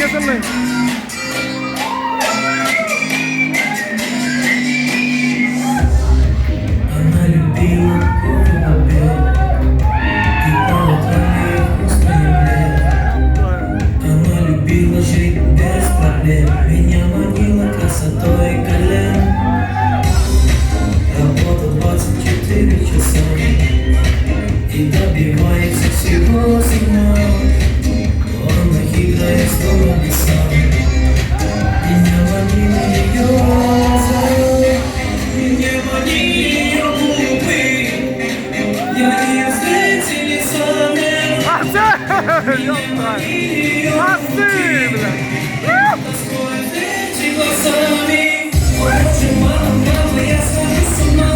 Getirli. Она любила кофе в обед И по утрам её вкусный омлет. Она любила жить без проблем Меня манила красотой колен Работа 24 часа И добивается всего сама Она хитрая, словно лиса Меня манили ее глаза Меня манили ее губы Я не встретили сами Asy! Бля. Тоской встречи глазами О, боже, мама, мама, я схожу с ума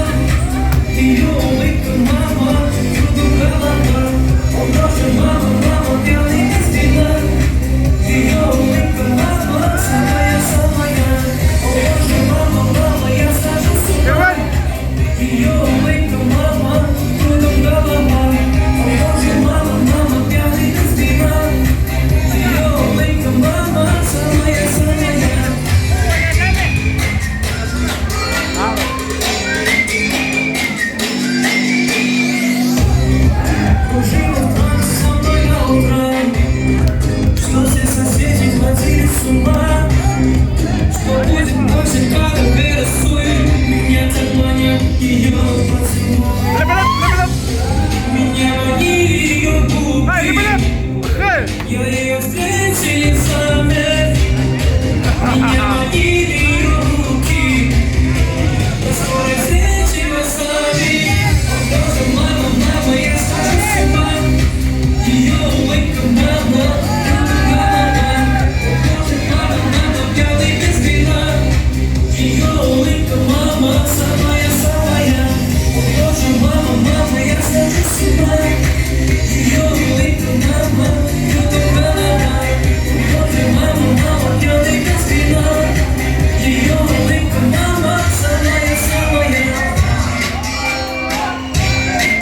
Ее улыбка, мама, кругом голова О, боже, мама, мама, пьяный без вина Ее улыбка, мама, самая, самая О, боже, мама, мама, я схожу с ума Geber! Ее улыбка, мама, кругом голова О, боже, мама, мама, пьяный без вина Ее улыбка, мама, самая, самая. Кружила в танце со мной до утра, что все соседи сводили с ума.